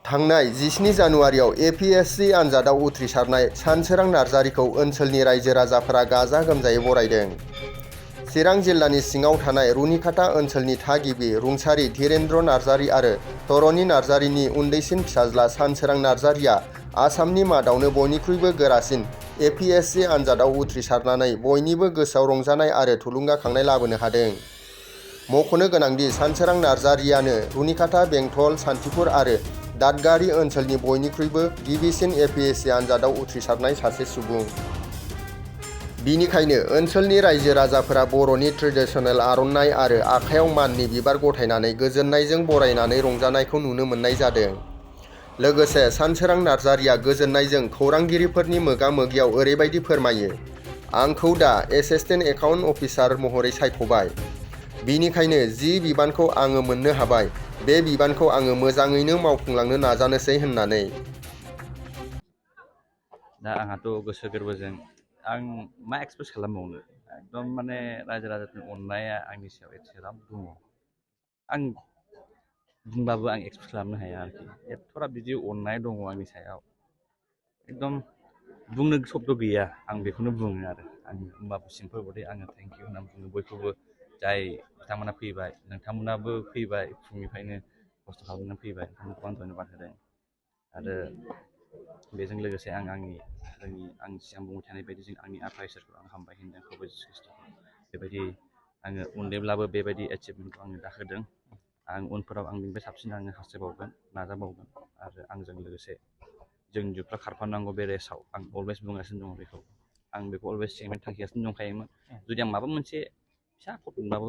थांनाय 17 जानुवारियाव एपीएससी आनजादाव उथ्रिसारनाय सानसोरां नार्जारीखौ ओनसोलनि रायजो राजाफोरा गाजा गोमजायै बरायदों। चिरां जिल्लानि सिङाव थानाय रुनिखाता ओनसोलनि थागिबि रुंसारि धीरेन्द्र नार्जारी आरो धरणी नार्जारीनि उन्दैसिन फिसाज्ला सानसोरां नार्जारीया आसामनि मादावनो बयनिख्रुइबो गोरासिन एपीएससी आनजादाव उथ्रिसारनानै बयनिबो गोसोआव रंजानाय आरो थुलुंगाखांनाय लाबोनो हादों। मख'नो गोनांदि सानसोरां नार्जारीयानो रुनिखाता, बेंटल, सान्थिपुर आरो दादगारि ओनसोलनि बयनिख्रुइबो गिबिसिन एपीएससी आनजादाव उथ्रिसारनाय सासे सुबुं। बिनिखायनो ओनसोलनि रायजो राजाफोरा बर'नि ट्रेडिसनेल आर'नाइ आरो आखायाव माननि बिबार गथायनानै गोजोननायजों बरायनानै रंजानायखौ नुनो मोननाय जादों। लोगोसे सानसोरां नार्जारीया गोजोननायजों खौरांगिरिफोरनि मोगा-मोगियाव ओरैबायदि फोरमायो, आंखौ दा एसिस्टेन्ट एकाउन्ट अफिसार महरै सायख'बाय। बिनिखायनो जि बिबानखौ आङो मोननो हाबाय, बे बिबानखौ आङो मोजाङैनो मावफुंलांनो नाजानोसै होननानै। दा आंहाथ' गोसो गोरबोजों आं मा एक्सप्रेस खालामबावनो, एकदम माने रायजो राजाफोरनि अननाया आंनि सायाव एसेबां दङ। आं बुंबाबो आं एक्सप्रेस खालामनो हाया आरोखि, एथ'रा बिदि अननाय दङ आंनि सायाव। एकदम बुंनो शब्द गैया, आं बेखौनो बुङो आरो आं होमबाबो सिम्पोल बडि आङो थेंक इउ होनना बुङो बयखौबो, जाय बिथांमोना फैबाय, नोंथांमोनाबो फैबाय, फुंनिफ्रायनो खस्थ' खालामनानै फैबाय, नोंथांमोनखौ आं धन्यबाद होदों। आरो बेजों लोगोसे आं आं सिगां बुंबाय थानाय बायदि जों आंनि आफा इसोरखौ आं हामबाय होनदों, प्रभु जिसु ख्रीष्टखौ। बेबायदि आङो उन्दैब्लाबो बेबायदि एचिभमेन्टखौ आङो दा होदों। आं उनफोराव आं बेनिफ्राय साबसिन आङो हास्थायबावगोन, नाजाबावगोन। आरो आंजों लोगोसे जों जुफ्रा खारफानांगौ बे रेसाव, आं अलवेज बुंगासिनो दङ बेखौ। आं बेखौ अलवेज सिगांनिफ्रायनो थांखिगासिनो दंखायोमोन। जुदि आं माबा मोनसे फिसा फट मोनबाबो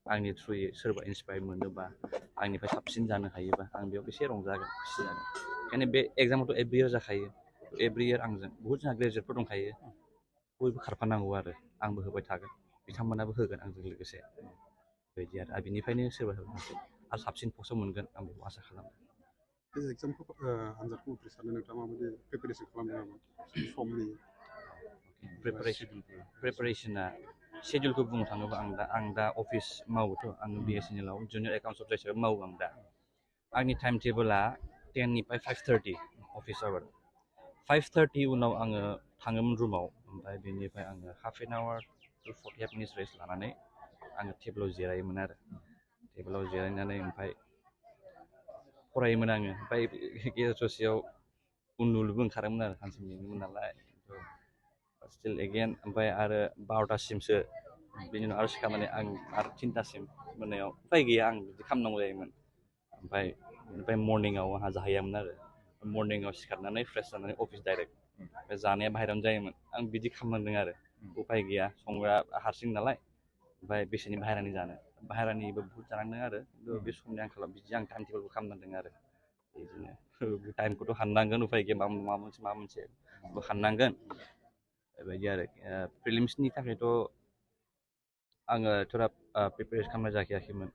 आंनि थ्रुयै सोरबा इन्सपायार मोनोबा, आंनिफ्राय साबसिन जानो हायोबा, आं बेयाव एसे रंजागोन, खुसि जागोन। ओंखायनो बे एग्जामाथ' एभ्रि इयार जाखायो। एभ्रि इयार आंजों बहुद जोंहा ग्रेजुवेटफोर दंखायो, बयबो खारफानांगौ आरो आंबो होबाय थागोन, बिथांमोनाबो होगोन आंजों लोगोसे। बेबायदि आरो बिनिफ्रायनो सोरबा आरो साबसिन पस्टआव मोनगोन आं बेखौ आसा खालामो। बे एग्जामखौ आनजादखौ उथ्रिसारनो नोंथाङा माबायदि प्रिपेरेसन खालामदोंमोन समनि? प्रिपेरेसना शेड्युलखौ बुंनो थाङोबा आं दा अफिस मावोथ', आं BSNL आव जुनियर एकाउन्ट्स अफिसार हिसाबै मावो आं दा। आंनि टाइम टेबोला 10 निफ्राय 5:30 अफिस आवार। 5:30 उनाव आङो थाङोमोन रुमाव, ओमफ्राय बेनिफ्राय आङो half an hour to 45 minutes rest लानानै आङो टेबोलाव जिरायोमोन आरो। टेबोलाव जिरायनानै ओमफ्राय फरायोमोन आङो, ओमफ्राय गेजेर ससेयाव उन्दुनोबो ओंखारोमोन आरो, सानसे मेङोमोन नालाय। स्टिल एगेन ओमफ्राय आरो 12थासिमसो, बेनि उनाव आरो सिखारनानै आं आरो 3थासिम मोनायाव उफाय गैया, आं बिदि खालामनांगौ जायोमोन। ओमफ्राय मर्निंआव आंहा जाहैयामोन आरो। मर्निंआव सिखारनानै फ्रेस जानानै अफिस डाइरेक्ट। बे जानाया बाहेरायावनो जायोमोन। आं बिदि खालामनांदों आरो, उफाय गैया, संग्रा हारसिं नालाय। ओमफ्राय बेसेनि बाहेरानि जानो, बाहेरानिबो बुहुत जानांदों आरो, खिन्थु बे समनि आंखालाव बिदि आं टाइम टेबोलबो खालामनांदों आरो। बिदिनो टाइमखौथ' हाननांगोन, उफाय गैया, माबा मोनसे हाननांगोन। बेबायदि आरो प्रिलिम्सनि थाखायथ' आङो थोरा प्रिपेरेसन खालामनाय जाखायाखैमोन।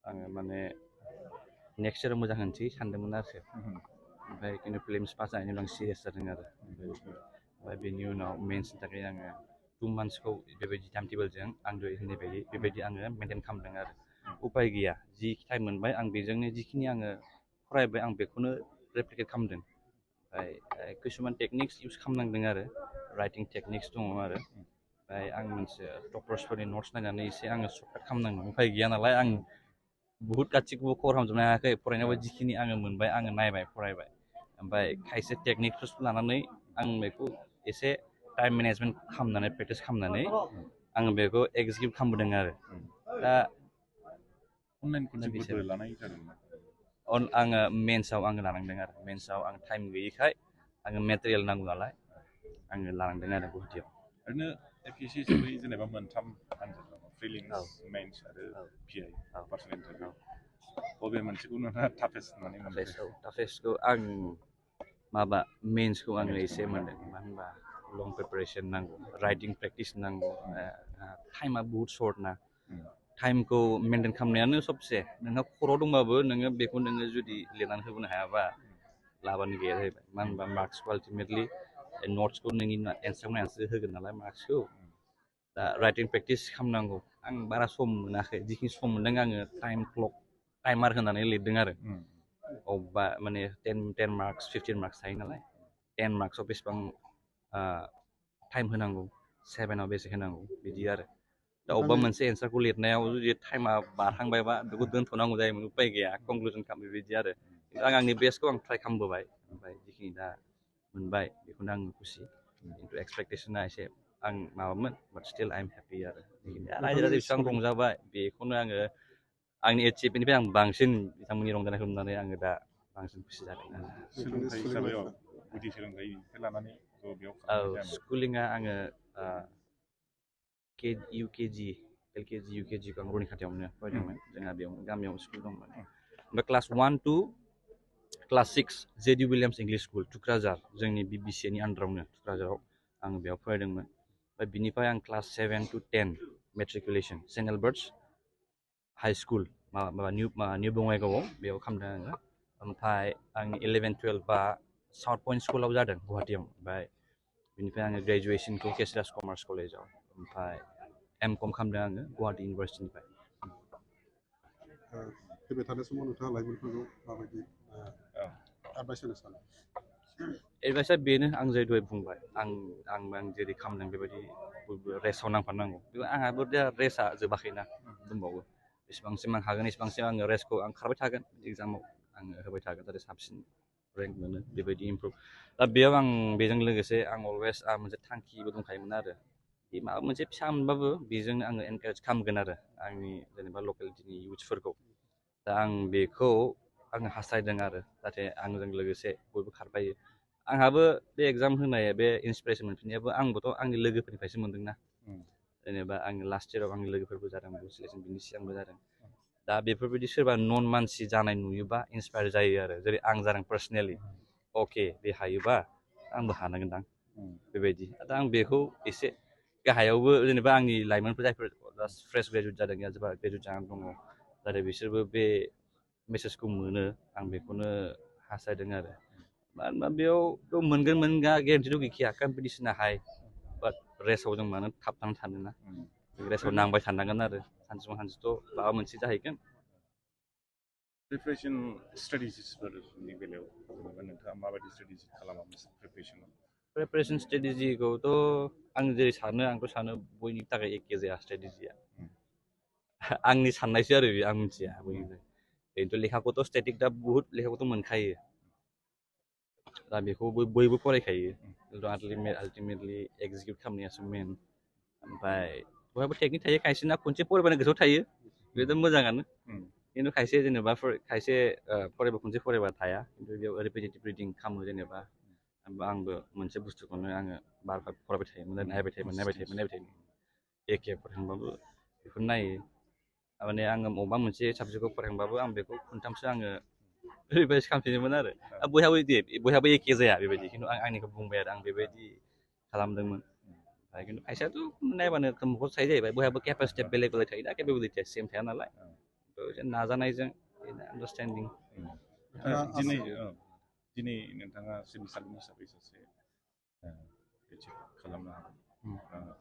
आङो माने नेक्स्ट इयाराव मोजां होनोसै सानदोंमोन आरो। ओमफ्राय खिन्थु प्रिलिम्स पास जानायनि उनाव आं सिरियास जादों आरो। ओमफ्राय बेनि उनाव मेन्सनि थाखाय आङो 2 मान्थ्सखौ बेबायदि टाइम टेबोलजों आं दहाय होननाय बायदि बेबायदि आङो मेनटेन खालामदों आरो। उफाय गैया, जि टाइम मोनबाय आं बेजोंनो जिखिनि आङो फरायबाय आं बेखौनो रेप्लिकेट खालामदों। ओमफ्राय किसुमान टेकनिक्स इउस खालामनांदों आरो, राइटिं टेकनिक्स दङ आरो। ओमफ्राय आं मोनसे डक्टर्सफोरनि नट्स नायनानै एसे आङो सर्टकाट खालामनांदों, उफाय गैया नालाय। आं बुहुत गासिखौबो कभार खालामजोबनो हायाखै, फरायनायाव जिखिनि आङो मोनबाय आङो नायबाय, फरायबाय। ओमफ्राय खायसे टेकनिकफोरखौ लानानै आं बेखौ एसे टाइम मेनेजमेन्ट खालामनानै प्रेक्टिस खालामनानै आङो बेखौ एक्जिकिउट खालामबोदों आरो। दा अनलाइन कचिंफोरबो लानाय जादोंमोन? आङो मेन्सआव आङो लानांदों आरो। मेन्सआव आं टाइम गैयिखाय आङो मेटेरियेल नांगौ नालाय आङो लानांदों आरो गुवाहाटियाव। ओरैनो एपीएससी हिसाबै जेनेबा मोनथाम आनजाद दङ, प्रिलिम्स, मेन्स आरो PI, पार्सनेल इन्टारभिउ। बबे मोनसेखौ नोंथाङा टाफेस्ट होननानै मोनदों? टाफेस्टखौ आं माबा मेन्सखौ आङो एसे मोनदों, मानो होनबा लं प्रिपेरेसन नांगौ, राइटिं प्रेक्टिस नांगौ, टाइमा बुहुत सर्ट ना। टाइमखौ मेनटेन खालामनायानो सबसे, नोंहा खर'आव दंबाबो नोङो बेखौ नोङो जुदि लिरनानै होबोनो हायाबा लाबानो गैया जाहैबाय। मानो होनबा मार्क्सखौ आल्टिमेटलि नट्सखौ नोंनि एन्सारखौ नायनानैसो होगोन नालाय मार्क्सखौ। दा राइटिं प्रेक्टिस खालामनांगौ। आं बारा सम मोनाखै, जिखिनि सम मोनदों आङो टाइम क्लक टाइमार होनानै लिरदों आरो। अबेबा माने 10 मार्क्स 15 मार्क्स थायो नालाय 10 मार्क्सआव बेसेबां टाइम होनांगौ 7आव बेसे होनांगौ बिदि आरो दा अबेबा मोनसे एन्सारखौ लिरनायाव जुदि टाइमा बारहांबायबा बेखौ दोनथ'नांगौ जायोमोन उपाय गैया कनक्लुजन खालामो बिदि आरो आं आंनि बेस्टखौ आं ट्राइ खालामबोबाय ओमफ्राय जिखिनि दा मोनबाय बेखौनो आं खुसि खिन्थु एक्सपेक्टेसना एसे आं माबामोन बाट स्टिल आइ एम हेपि आरो रायजो राजा बेसेबां रंजाबाय बेखौनो आङो आंनि एचिभमेन्टनिफ्राय आं बांसिन बिथांमोननि रंजानायखौ नुनानै आङो दा बांसिन खुसि जादों आरो सोलोंथाइ हिसाबै गुदि सोलोंथाइनिफ्राय लानानै बेयाव खालामनाय जायामोन स्कुलिंआ आङो UKG LKG UKG खौ आं रुनि खाथियावनो फरायदोंमोन जोंहा बेयाव गामियाव स्कुल दंमोन ओमफ्राय class 1 to class 6 JD Williams English school Tukrajhar जोंनि BBCनि आन्दारावनो टुक्राझाराव आं बेयाव फरायदोंमोन ओमफ्राय बिनिफ्राय आं class 7 to 10 matriculation Saint Albert's high school माबा निउ बङाइगावआव बेयाव खालामदों आङो ओमफ्राय आंनि 11 12 साउथ पइन्ट स्कुलाव जादों गुवाहाटियाव ओमफ्राय बिनिफ्राय आङो ग्रेजुवेसनखौ केसिडास कमार्स कलेजाव ओमफ्राय M.Com खालामदों आङो गुवाहाटि इउनिभारसिटिनिफ्राय फैबाय थानाय समाव नोंथाङा लाइमोनफोरखौ माबायदि एडभाइस होनो सानो एडभाइसआ बेनो आं जेरै दहाय बुंबाय आं जेरै खालामदों बेबायदि रेसाव नांफानांगौ आंहाबो दा रेसा जोबाखैना दंबावो बेसेबांसिम आं हागोन एसेबांसिम आङो रेसखौ आं खारबाय थागोन एग्जामाव आङो होबाय थागोन जाहाथे साबसिन रेंक मोनो बेबायदि इमप्रुभ दा बेयाव आं बेजों लोगोसे आं अलवेज मोनसे थांखिबो दंखायोमोन आरो बे माबा मोनसे फिसा मोनबाबो बेजोंनो आङो एनकारेज खालामगोन आरो आंनि जेनेबा लकेलिटिनि इउथ्सफोरखौ दा आं बेखौ आङो हास्थायदों आरो जाहाथे आंजों लोगोसे बयबो खारफायो आंहाबो बे एग्जाम होनाय बे इन्सपिरेसन मोनफिननायाबो आंबोथ' आंनि लोगोफोरनिफ्रायसो मोनदोंना जेनेबा आंनि लास्ट इयाराव आंनि लोगोफोरबो जादों सिलेक्सन बिनि सिगांबो जादों दा बेफोरबायदि सोरबा नन मानसि जानाय नुयोबा इन्सपायार जायो आरो जेरै आं जादों पार्सनेलि अके बे हायोबा आंबो हानांगोनदां बेबायदि दा आं बेखौ एसे गाहायावबो जेनेबा आंनि लाइमोनफोर जायफोर जास्ट फ्रेस ग्रेजुवेट जादों या सोरबा ग्रेजुवेट जानानै दङ जाहाथे बिसोरबो बे मेसेजखौ मोनो आं बेखौनो हास्थायदों आरो मानोना बेयाव मोनगोन मोनगा गेरेन्टिथ' गैखाया कम्पिटिसना हाई बाट रेसाव जों मानो थाबथानानै थानोना रेसाव नांबाय थानांगोन आरो सानसेबा सानसेथ' माबा मोनसे जाहैगोन प्रिपारेसन स्ट्रेटेजिसफोरनि बेलायाव जेनेबा नोंथाङा माबायदि स्ट्रेटेजि खालामो प्रिपारेसनाव प्रिपारेसन स्ट्रेटेजिखौथ' आं जेरै सानो आंथ' सानो बयनिबो थाखाय एखे जाया स्ट्रेटेजिया आंनि साननायसो आरो आं मिथिया बयनिफ्राय ओरैनोथ' लेखाखौथ' स्टेटिक दा बुहुत लेखाखौथ' मोनखायो दा बेखौ बयबो फरायखायो आल्टिमेटलि एक्जिकिउट खालामनायासो मेन ओमफ्राय बयहाबो टेकनिक थायो खायसेना खनसे फरायबानो गोसोआव थायो बेथ' मोजाङानो खिन्थु खायसे जेनेबा खायसे खनसे फरायबा थाया खिन्थु बेयाव रिपिटेटिभ रिडिं खालामो जेनेबा आंबो मोनसे बुस्थुखौनो आङो बार फरायबाय थायोमोन नायबाय थायोमोन एखे फरायखांबाबो बेखौ नायो माने आङो बबेबा मोनसे साबजेक्टखौ फरायखांबाबो आं बेखौ खनथामसो आङो रिभाइस खालामफिनोमोन आरो बयहाबो एखे जाया बेबायदि खिन्थु आं आंनिखौ बुंबाय आरो आं बेबायदि खालामदोंमोन ओमफ्राय खिन्थु खायसेयाथ' नायबानो मख'ज थायो जाहैबाय बयहाबो केपासिटिया बेलेग बेलेग थायो दा केपेबिलिटिया सेम थाया नालाय नाजानायजों आन्डारस्टेन्डिं दिनै नोंथाङा सिभिल सार्भेन्ट हिसाबै सासे एचिभ खालामनो हागोन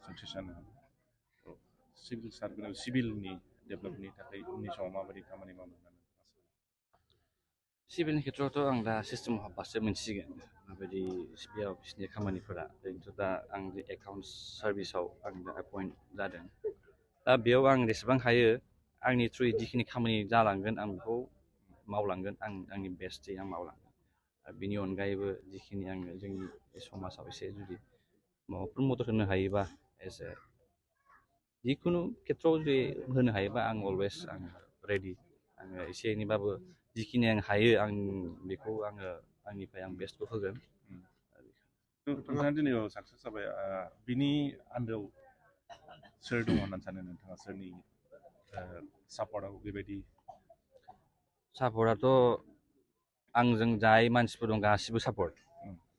साक्सेस जानो हागोन सिभिल सार्भेन्ट सिभिलनि डेभेलपनि थाखाय उननि समाव माबायदि खामानि मावनो होननानै सिभिलनि खेथ्रआवथ' आं दा सिस्टेमाव हाबबासो मोनसिगोन माबायदि बेयाव बिसोरनि खामानिफोरा ओरैनोथ' दा आं एकाउन्ट्स सार्भिसाव आं दा एपइन्ट जादों दा बेयाव आं जेसेबां हायो आंनि थ्रुयै जिखिनि खामानि जालांगोन आं बेखौ मावलांगोन आंनि बेस्टयै आं मावलांगोन आरो बिनि अनगायैबो जिखिनि आङो जोंनि समाजाव एसे जुदि माबाफोर मदद होनो हायोबा जिखुनु खेथ्रआव जुदि होनो हायोबा आं अलवेज आं रेडि आङो एसे एनैबाबो जिखिनि आं हायो आं बेखौ आङो आंनिफ्राय आं बेस्टखौ होगोन नोंथाङा दिनै साक्सेस जाबाय बिनि आन्दोआव सोर दङ होननानै सानो नोंथाङा सोरनि सापर्टआव बेबायदि सापर्टआथ' आंजों जाय मानसिफोर दं गासिबो सापर्ट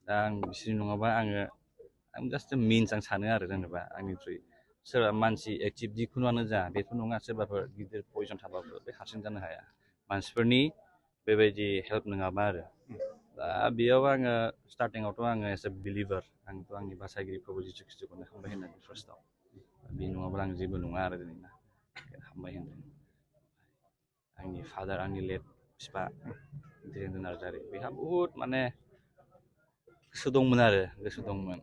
दा आं बिसोरनि नङाबा आं जास्ट मिन्स आं सानो आरो जेनेबा आंनि थ्रुयै सोरबा मानसि एक्टिभ जिखुनुआनो जा बेथ' नङा सोरबाफोर गिदिर पजिसन थाबाबो बे हारसिं जानो हाया मानसिफोरनि बेबायदि हेल्प नङाबा आरो दा बेयाव आङो स्टार्टिङावथ' आङो एस ए बिलिभार आंथ' आंनि बासायगिरि प्रभु जिशु ख्रीष्टखौनो हामबाय होनदों फार्स्टआव बे नङाब्ला आं जेबो नङा आरो दिनैना हामबाय होनदों आंनि फादार आंनि लेट बिफा धीरेन्द्र नार्जारि बेहा बहुद माने गोसो दंमोन आरो गोसो दंमोन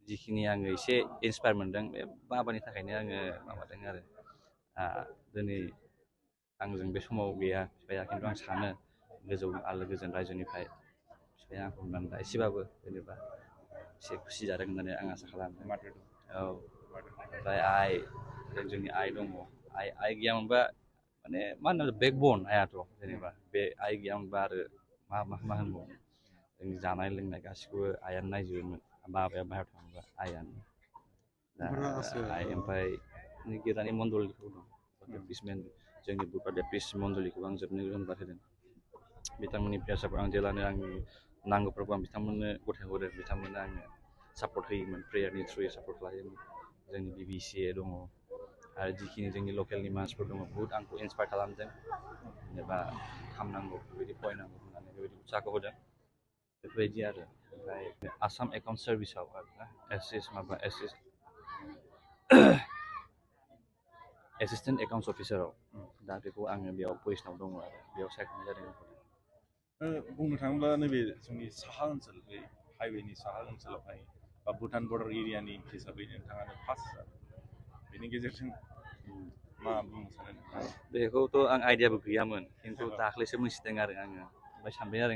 जिखिनि आङो एसे इन्सपायार मोनदों बे बाबानि थाखायनो आङो माबादों आरो दिनै आंजों बे समाव गैया बिफाया खिन्थु आं सानो गोजौ आलो गोजोन रायजोनिफ्राय बिफाया आंखौ होननानै दा एसेबाबो जेनेबा एसे खुसि जादों होननानै आं आसा खालामो औ ओमफ्राय जोंनि आइ दङ आइ गैयामोनबा माने मा होनो बेकबन आइयाथ' जेनेबा बे आइ गैयामोनबा आरो मा होनबावनो जोंनि जानाय लोंनाय गासिखौबो आइयानो नायजोबोमोन बाबाया बाहेरायाव थाङोबा आइयानो ओमफ्राय गिर्जानि मण्डलिफोर दं जोंनि बुधबार बेप्टिस्ट मण्डलिखौ आं जोबनो होनबा होदों बिथांमोननि प्रेयार्सआव आं जेलानो आंनि नांगौफोरखौ आं बिथांमोननो गथायहरो बिथांमोननो आङो सापर्ट होयोमोन प्रेयारनि थ्रुयै सापर्ट खालायोमोन जोंनि BBCA दङ आरो जिखिनि जोंनि लकेलनि मानसिफोर दङ बुहुद आंखौ इन्सपायार खालामदों जेनेबा खालामनांगौ बेबायदि फरायनांगौ होननानै बेबायदि उत्साहखौ होदों बेफोरबायदि आरो ओमफ्राय आसाम एकाउन्ट सार्भिसाव आरोना एसिस्टेन्ट एकाउन्ट्स अफिसाराव दा बेखौ आङो बेयाव पजिसनाव दङ आरो बेयाव सायख'नाय जादों बुंनो थाङोब्ला नैबे जोंनि साहा ओनसोल बे हाइवेनि साहा ओनसोलावहाय बा भुटान बर्डार एरियानि हिसाबै नोंथाङानो फार्स्ट बेनि गेजेरजों मा बुंनो सानो नोंथाङा बेखौथ' आं आइडियाबो गैयामोन खिन्थु दाख्लैसो मोनथिदों आरो आङो ओमफ्राय सानबाय आरो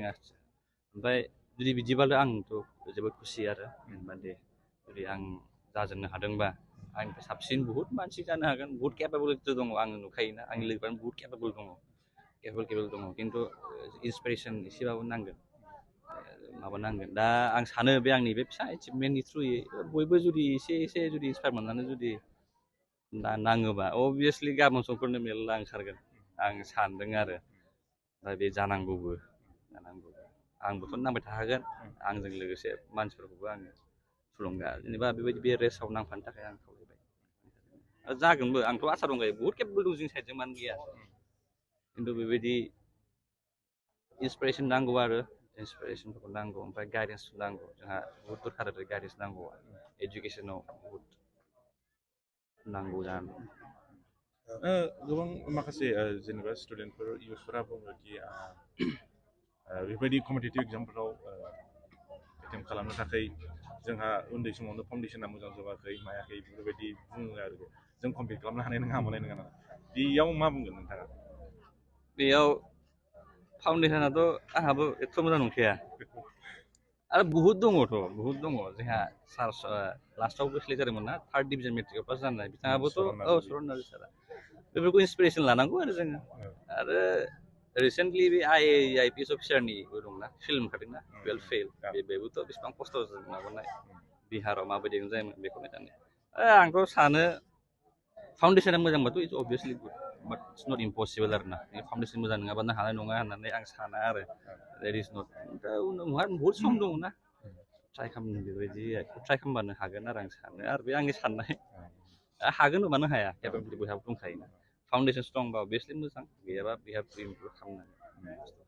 ओमफ्राय जुदि बिदिबाल' आंथ' जोबोद खुसि आरो जेनेबा दे जुदि आं जाजेननो हादोंबा आंनिफ्राय साबसिन बहुद मानसि जानो हागोन बहुद केपाबिलिटि दङ आङो नुखायोना आंनि लोगोफ्रानो बहुद केपेबल दङ खिन्थु इन्सपिरेसन एसेबाबो नांगोन माबानांगोन दा आं सानो बे आंनि बे फिसा एचिभमेन्टनि थ्रुयै बयबो जुदि एसे जुदि इन्सपायार मोननानै जुदि नाङोबा अभियासलि गाबोन समफोरनो मेरला ओंखारगोन आं सानदों आरो दा बे जानांगौबो आंबोथ' नांबाय थाखागोन आंजों लोगोसे मानसिफोरखौबो आङो थुलुंगा जेनेबा बेबायदि बे रेसाव नांफानो थाखाय आं खावलायबाय जागोनबो आंथ' आसा दंखायो बहुद केपेबल दं जोंनि साइडजों मानो गैया खिन्थु बेबायदि इन्सपिरेसन नांगौ आरो इन्सपिरेसनफोरखौ नांगौ ओमफ्राय गाइडेन्स नांगौ जोंहा बहुद दरखार आरो गाइडेन्स नांगौ एजुकेसनाव बहुद नांगौ जानो गोबां माखासे जेनेबा स्टुडेन्टफोर इयुथफोरा बुङो कि बेबायदि कम्पिटिटिभ एग्जामफोराव एटेम्प खालामनो थाखाय जोंहा उन्दै समावनो फाउन्डेसना मोजां जौगाखै मायाखै बेफोरबायदि बुङो आरो जों कम्पिट खालामनो हानाय नङा मोननाय नङा बेयाव मा बुंगोन नोंथाङा बेयाव फाउन्डेसनाथ' आंहाबो एथ' मोजां नंखाया आरो बहुद दङ जोंहा सार लास्टआवबो सेलेक्ट जादोंमोन ना 3rd डिभिजन मेट्रिकआव पास जानाय बिथाङाबोथ' सरन नार्जारि सारा बेफोरखौ इन्सपिरेसन लानांगौ आरो जोङो आरो रिसेन्टलि बे IAS अफिसारनिबो दंना फिल्म ओंखारदोंना 12 फेल बेबोथ' बेसेबां खस्थ' माबानाय बिहाराव माबायदि जायोमोन बेखौ नायनानै आंथ' सानो फाउन्डेसना मोजांबाथ' it's obviously good but it's not impossible आरो ना फाउन्डेसन मोजां नङाबानो हानाय नङा होननानै आं साना आरो देट इज नट दा उनावहाय बहुद सम दङ ना ट्राइ खालामनो बेबायदि ट्राइ खालामबानो हागोन आरो आं सानो आरो बे आंनि साननाय हागोन मानो हाया केपेबिलिटि बयहाबो दंखायोना फाउन्डेसन स्ट्रंबा अभियासलि मोजां गैयाबा बेहा इमप्रुभ खालामनांगोन